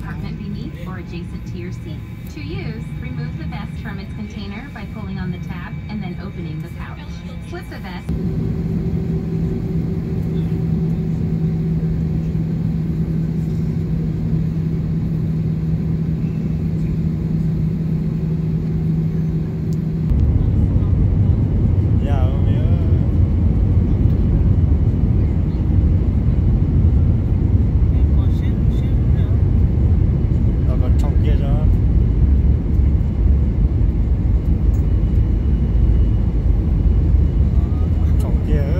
compartment beneath or adjacent to your seat. To use, remove the vest from its container by pulling on the tab and then opening the pouch. Slip the vest. Tau kom tshoom kiag os. Tshoom kiag.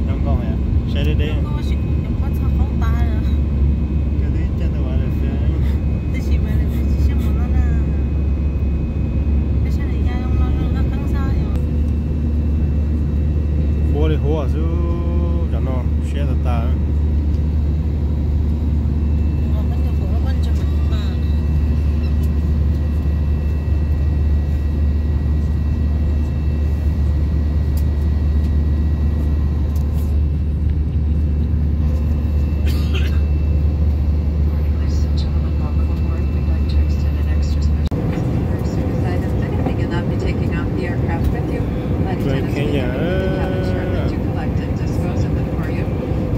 Zoo nkauj, saib deb deb. Huab li huab xwb, cov no siab tas tas. Ladies and gentlemen, welcome aboard. We'd like to extend an extra special thanks to your service items. Anything you'll not be taking off the aircraft with you, flight attendants may be in the cabin shortly to collect and dispose of them for you.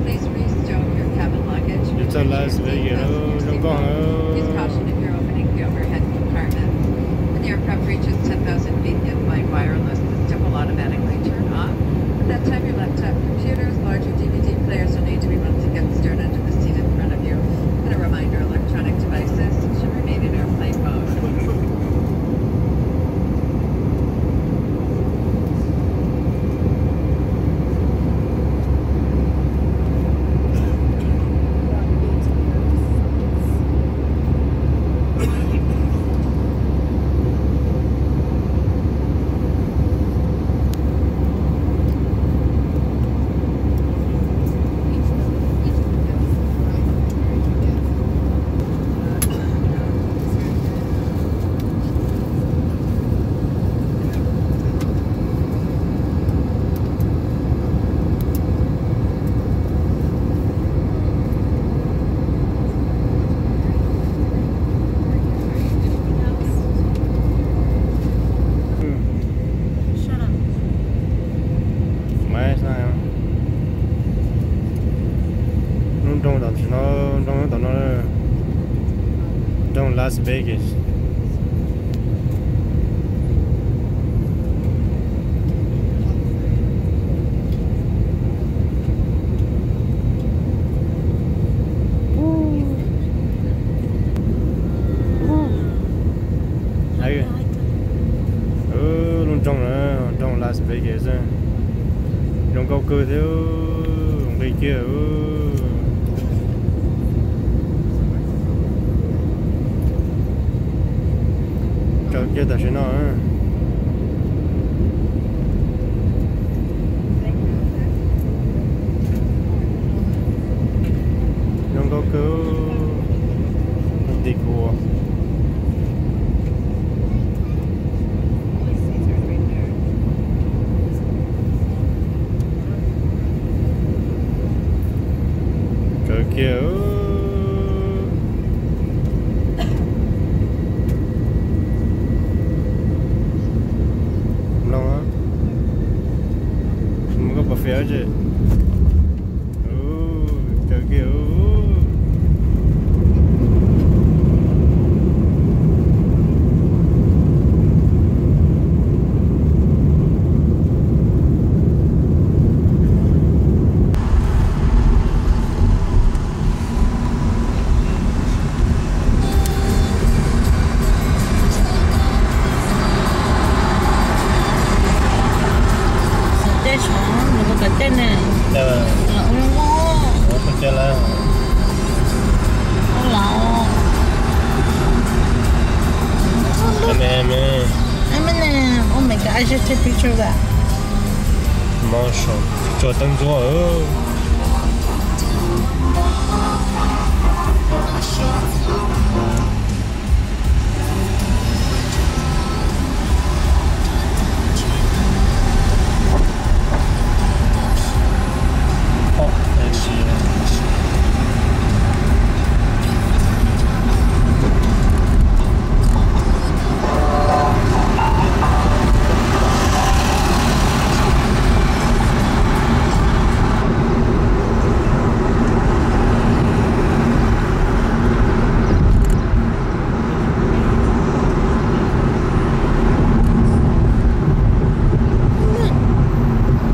Please restow your cabin luggage. Ib txoj Las Vegas, zoo nkauj heev. Please caution if you're opening the overhead compartment. When the aircraft reaches ten thousand feet, the in-flight wireless system will automatically turn off. At that time, your laptop computers, larger D V D players will need to be moved to get stowed under the seat in front of you. And a reminder, electronic devices should remain in airplane mode. Lub nroog tam sim no, nroog tom no, nroog Las Vegas. Lub nroog na, nroog Las Vegas, zoo nkauj kawg thiab, nqis kiag. Tsaws kiag tam sim no. Zoo nkauj kawg. Tim kuv. Tsaws kiag. Mloog, mus koj pom fias tsi. Tsaws kiag. Picture that. Marshall, tsuag teeb ntsuab.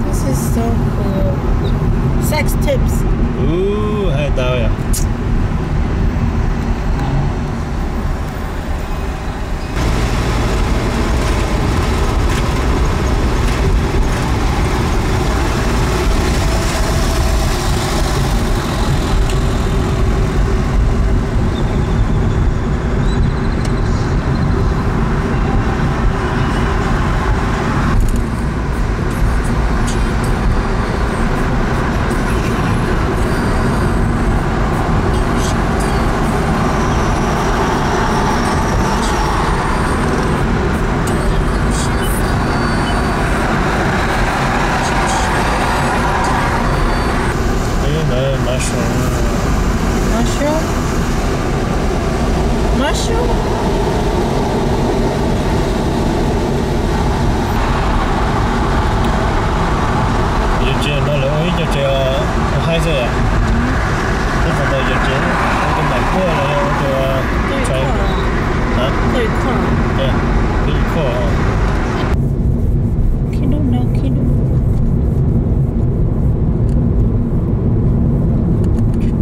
This is so cool. Sex tips. Ub, hais tau yom. Mushroom. Mushroom? Mushroom? Yawg tsev no lawv ua ib co tsev haib xwb yom. Nyob tau yawg tsev, ua tus maim kuaj los yog ua tus, hã? Tus khuaj. Khib dub no, khib dub.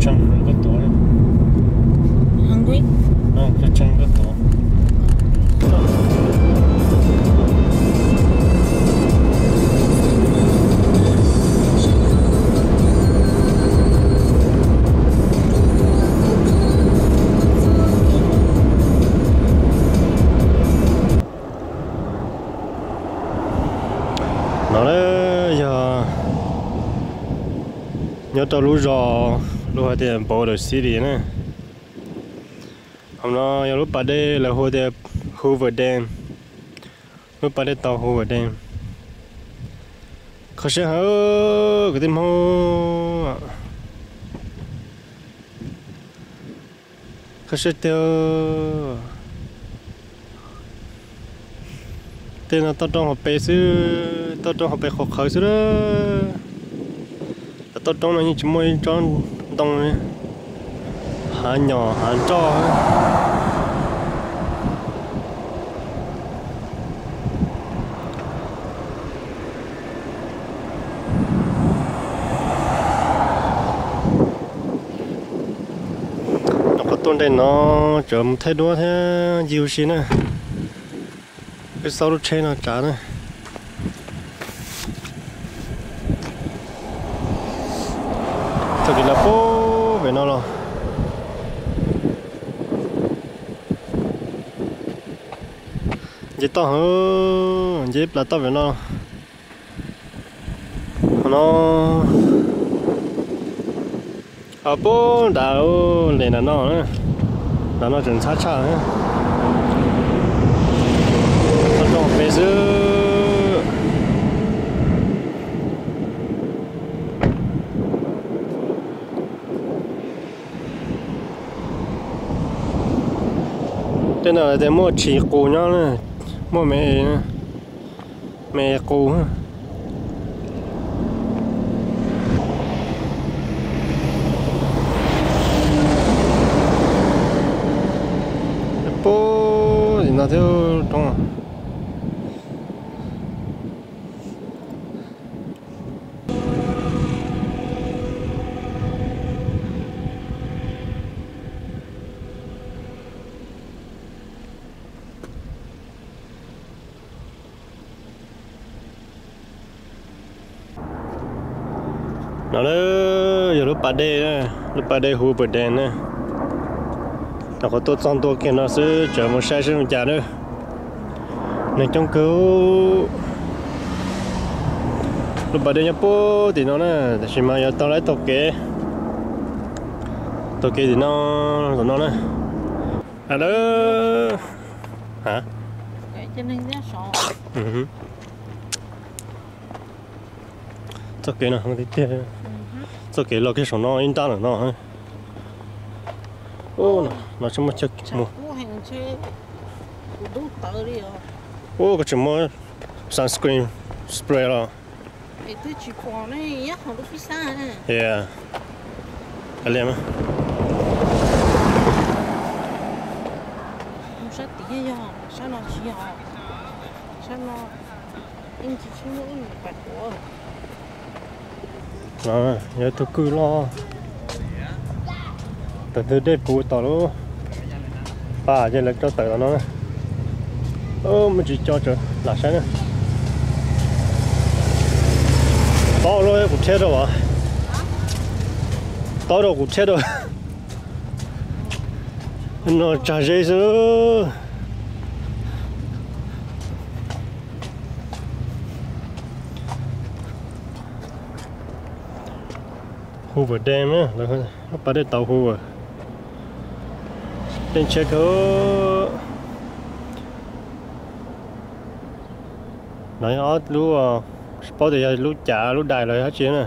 Tshee koj tuav. Hungry? Tshee koj tuav. No na yog nyob rau lub zos lub hais tias Boulder City na. Hauv no yog lub pas dej lawv hu tias Hoover Dam, lub pas dej tau Hoover Dam. Kho siab heev kwv tij Hmoob, kho siab tiag. Tej no toj roob hauv pes xwb, toj roob hauv pes qhuav qhawv xwb na. Cov toj roob no yeej tsis muaj ib tsob ntoo li, hav nyom hav nroj. Rau qhov tuaj nte no tseem mus thaij duab thiab ncig ua si na. Wb xauj lub tsheb no tsav na. Txoj kev lawv pub pem no los nce toj heev, nce ib plas toj pem no. Qhov no pub nram, nram no, nram no tseem ntxhab tshaj. Toj roob pem xwb. Tej no lawv tias muaj tshis qus nyob na, muaj me, me qus. Pub tim no thiab roob. No na yog lub pas dej, lub pas dej Hoover Dam na. Rau qhov tuaj txog ntua kiag no xwb, tseem mus saib seb zoo cas na. Neeg coob kawg. Lub pas dej nyob puag tim no na, tab sis mas yuav taug lawm taug kev, taug kev tim no, tom no na. A lawm. Txoj kev no tiag tiag, txoj kev los kiag saum no ib nrab lawm no. No tsis muaj chaw mus. Ua koj tsis muaj sunscreen spray los? Kav liam. Sab tim yog, sab no tsis yog, sab no yeej tsis muaj ib nyuag pas duav. Yog tus kwj loj, thaum twg dej puv tom lub pas ces lawv tso tawm los no. Muaj tsis co tsawv lam saib na. Tob rau kuv thiab rau as, tob rau kuv thiab rau. No tsag ze xwb. Hoover Dam na, lub pas dej tauv Hoover. Dej ntshiab kawg. No yog ob lub, tsis paub tias yog lub cav lub dais los dab tsi na.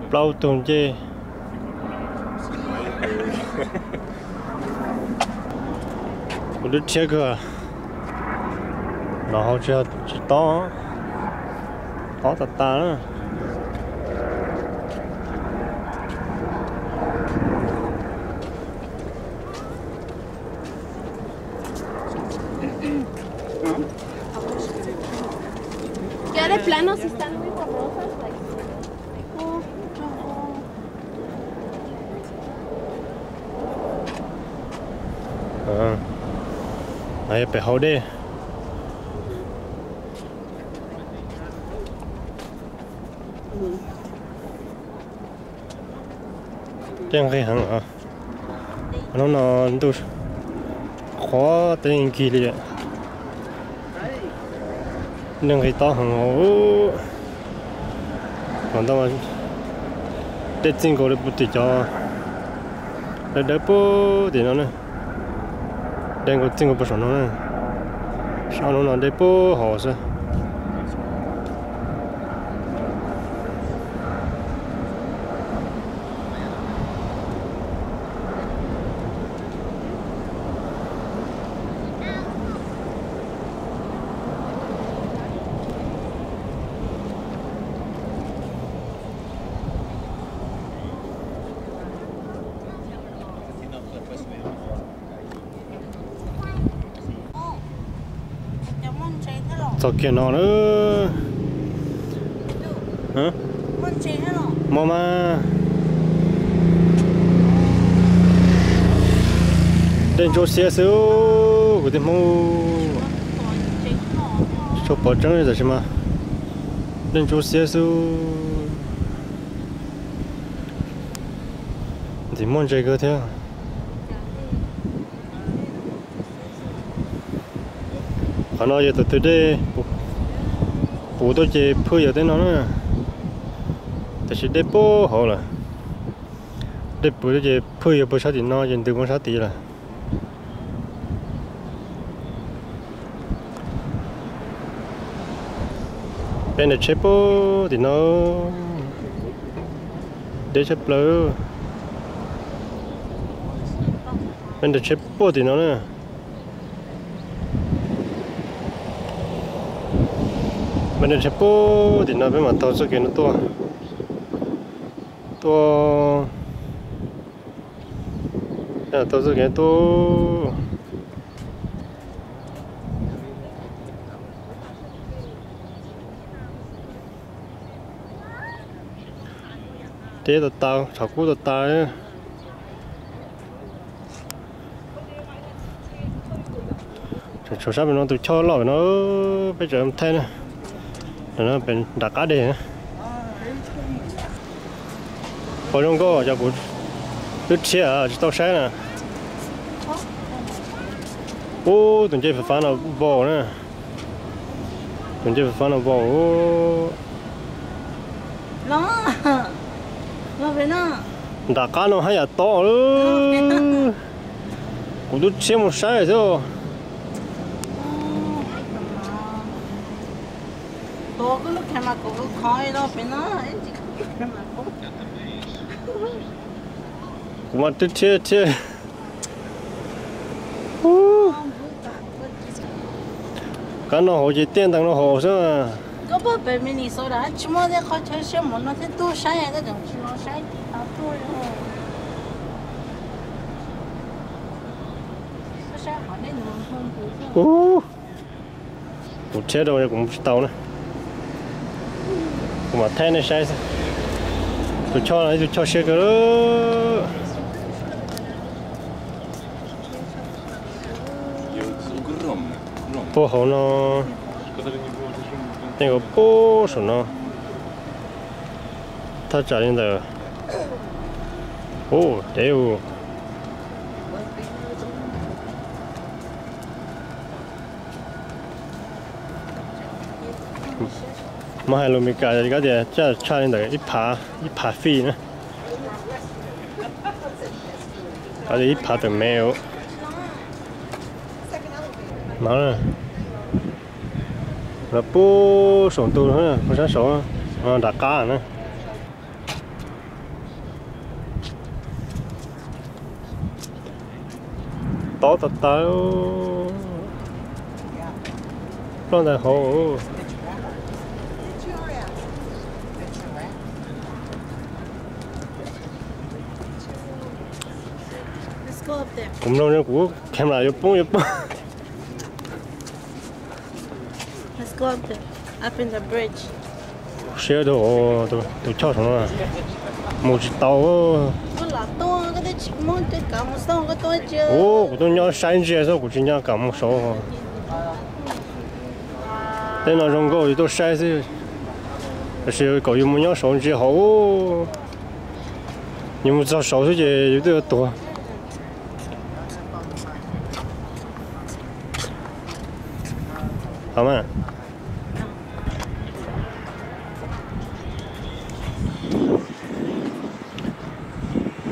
Plaub tug ncej. Kuv twb rhiab kawg. No hauv tsis, tsis tob, tob tas tas na. Ya de plano sí están muy borrosas, like, no yog pem hauv dej. Dej nqig heev. Hnub no ntuj qhuav teb nkig li. Dej nqig tob heev. Ntawd dej txij nkaus li puag tim cov dawb dawb puag tim no na. Dej nkaus txij nkaus puag saum no na. Saum no dej puag hauv xwb. Txog kiag no na. Muaj mas. Dej ntsuab xiab xwb, kwv tij Hmoob. Tsis tshua pom tseeb li tab sis mas dej ntsuab xiab xwb. Ntxim muaj ntses kawg thiab. Qhov no yog thaum twg dej puv tuaj ces phwj yawg tej no na, tab sis dej puag hauv lawm. Dej puv tuaj ces phwj yawg puag sab tim no ces ntws poob sab tid lawm. Peb nram tsheb puag tim no, deb tshaj plaws. Peb nram tsheb puag tim no na. Peb nram tsheb puag tim no peb mam taug txoj kev no tuaj. Tuaj, taug txoj kev tuaj. Deb tas tas, tshav kub tas tas. Tshuav sab pem no tus choj loj no, peb tseem thaij na. Pem nram qab deg. Pom zoo nkauj, cov kuv twb rhiab tsis tau saib na. Ub, tus ncej fab fab no npaum na. Tus ncej fais fab no vau. Nram qab no haj yam tob. Kuv twb rhiab mus saib xwb. Kuv mas twb rhiab rhiab. Kab no hauv ces tiaj ntees no hauv xwb. Ub, kuv rhiab rau kuv mus tsis tau na. Kuv mam thaij nej saib xwb. Tus choj no ib tug choj siab kawg. Puag hauv no, tej nkaus puag saum no. Thaj tsam li ntawm, ub, dev. Muab hais lus Meskas koj tias tshaj li ntawm ib phav, ib phav feet na. Koj tias ib phav tawm mev. No, lawv puag saum ntuj, puag sab saud, nram qab na. Tob tas tas. Ploj ntawm hauv. Kuv mloog kuv camera yuav poob yuav poob. Siab rau tus choj saum no, mus tsis tau. Ub, kuv tuaj nyob saib ntsia xwb, kuv tsis nco kam mus saud. Tej no zoo nkauj yus tuaj saib xwb, tab sis kom yus mus nyob saud ntsia hauv, yus mus txog saud xwb ces yus twb yuav tuag.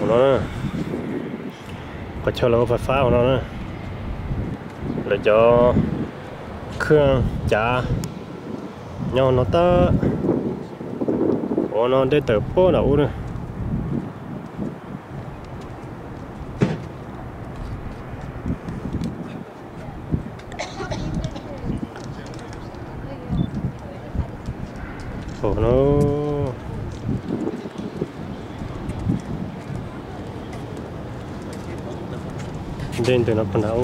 Ua no, qhov chaw lawv ua fais fab ua no na, lawv cov khw cav nyob no tag. Ua no dej tawm puag nram ub na. Ua no, dej ntws no puag nram ub.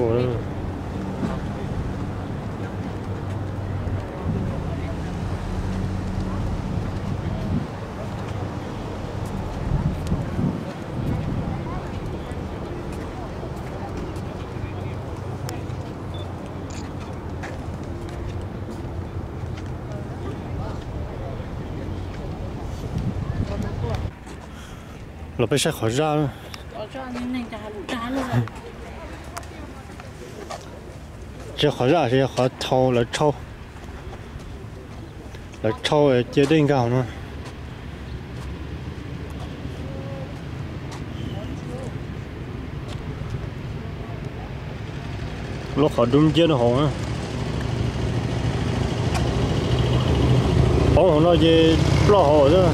Los peb saib qhov zaj. Tsis yog qhov zaj, tsis yog qhov thau, lawv thau, lawv thau cia dej nkaug no. Lub qhov dub nciab no hauv, poob hauv no ces ploj hauv xwb.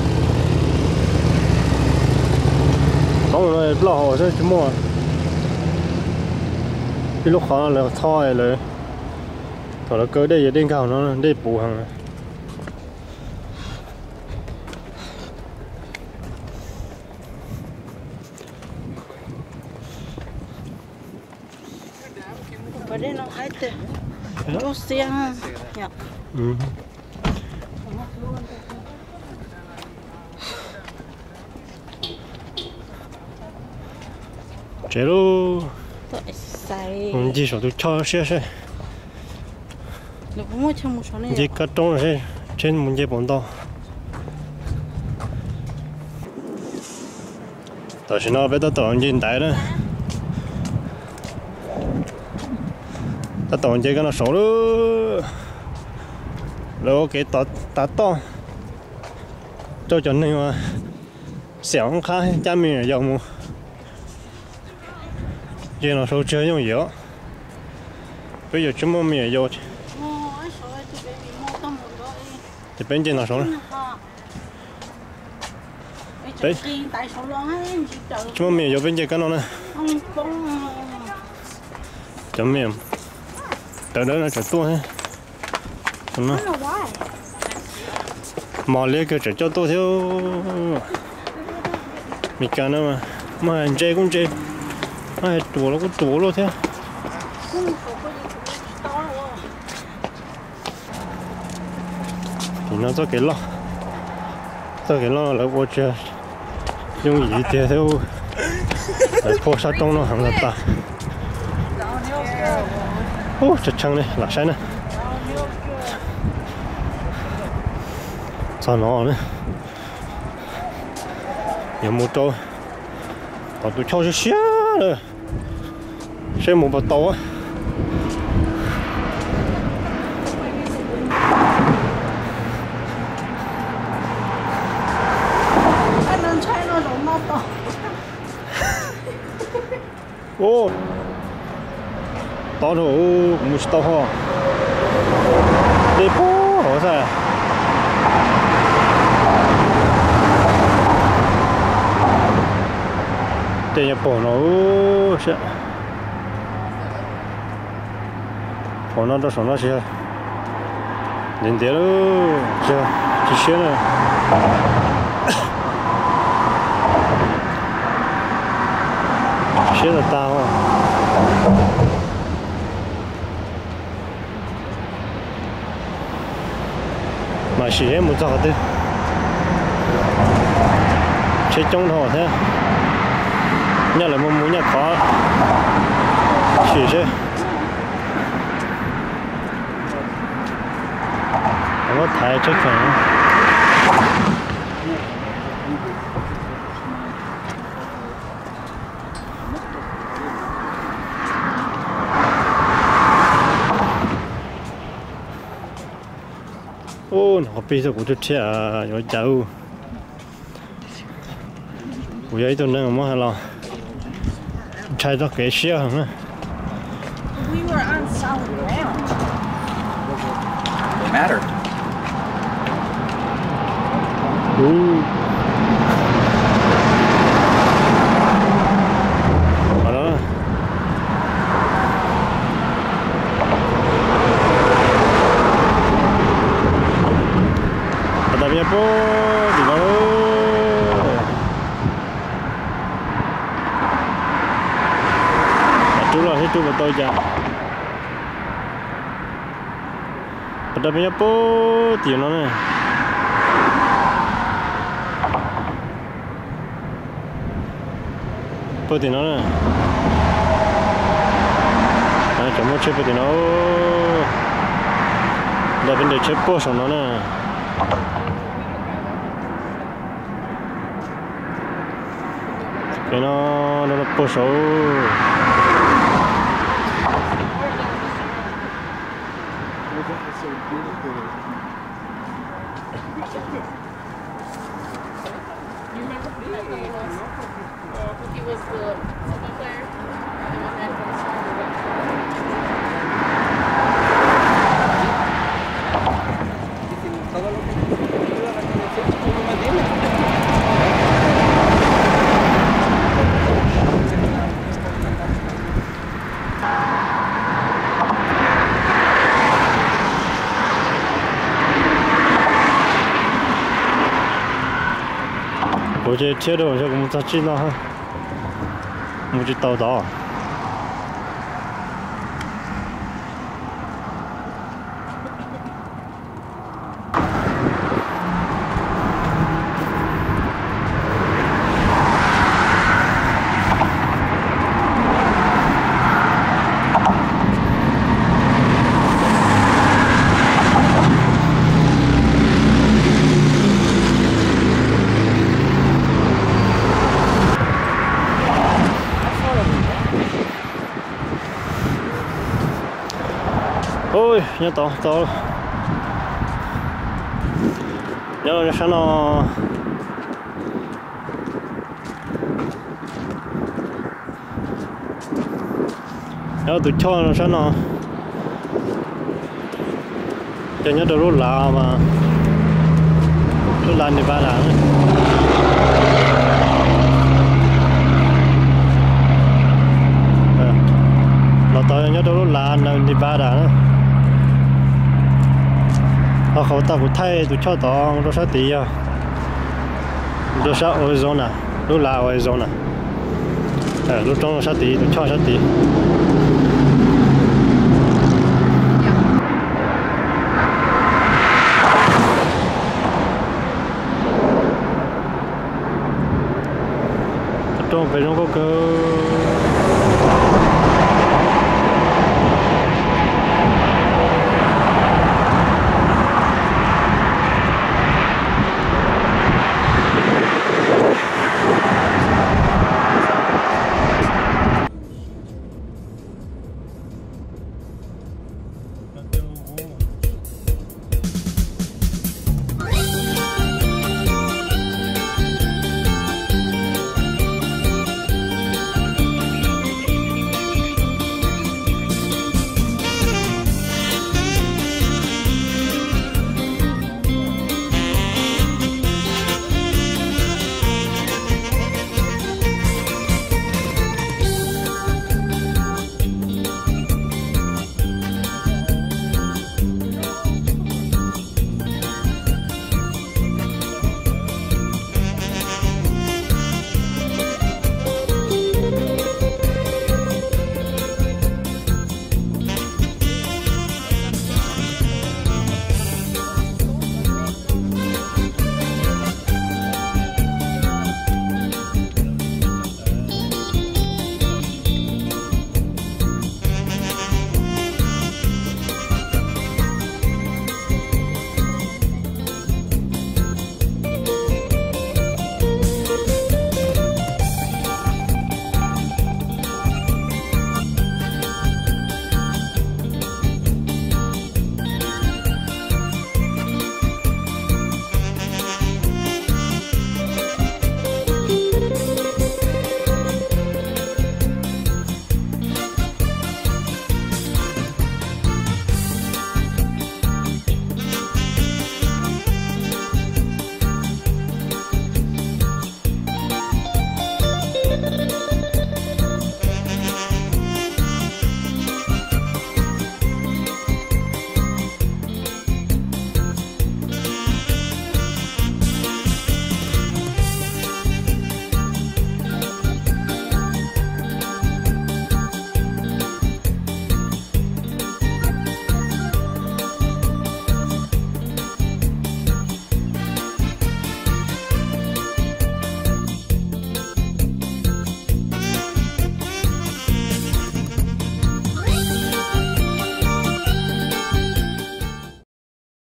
Poob hauv no ploj hauv xwb tsis muaj. Ib lub qhov lawv tho lawv, thaum lawv kaw dej ces dej nkaug no, dej puv heev. Tsev lauj. Mus ncig saum tus choj siab seb. Ncig kab roob seb tsheb mus nce puas nto. Tam sim no peb tab tom ncig ntaiv na. Tab tom nce kab no saud lawm. Lawv ua kev tav toj rau cov neeg uas xiam qab cab me nyuam yaus mus. Ces no sau tsis yooj yim os. Peb yuav tsis muaj me nyuam yaus ces peb nce no saud. Tsis muaj me nyuam yaus peb nce kab no na. Cov me nyuam tawv dawb no tseem tuaj thiab. Mos liab kawg tseem coj tuaj thiab. Mes kas no mas muab hais ntse kuj ntse, muab hais ruam los kuj ruam luaj thiab. Tim no txoj kev loj, txoj kev loj lawv ua tsis yooj yim tiag thiab. Lawv phua sab roob no heev tas tas. Ub, tshee tshee li, lam saib na. Txog no na, yuav mus rau tom tus choj siab siab lawm, seb mus puas tau. Ub, tob dhau, kuv mus tsis tau ho. Dej puag hauv xwb. Tej nyob pom no, pom no rau saum no tsis ntiav ntiav lawm, tsis siab na. Siab tas tas. Mam sim seb mus txog qhov twg. Tsheb coob dhau thiab. Nyaj lawv mus mus nyaj khov. Sim seb. Muab thaiv tsheb kheem. Ub, nov qhov plig xwb kuv twb rhiab yuav cas. Kuv yog ib tug neeg muab hais los ntshai txoj kev siab heev na. Pas tas peb nyob puag tim no. Rub los seb rub puas tau cas. Pas tas peb nyob puag tim no na. Puag tim no na. Cov muaj tsheb puag tim no. Nta peb nres tsheb puag saum no na. Kev no, no puag saud. Kuv ces thiab rau yog kuv mus txog tsis no, mus tsis tau tod. Ui, nyob tod tau. Nyob sab no, nyob tus choj sab no, yog nyob rau lub lav mas, lub lav Nevada. Los tod nyob rau lub lav Nevada na. Ho qhov tas kuv thaij tus choj tod rau sab tid yog rau sab Arizona, lub lav Arizona. Lub roob sab tid, tus choj sab tid. Roob pem zoo nkauj kawg.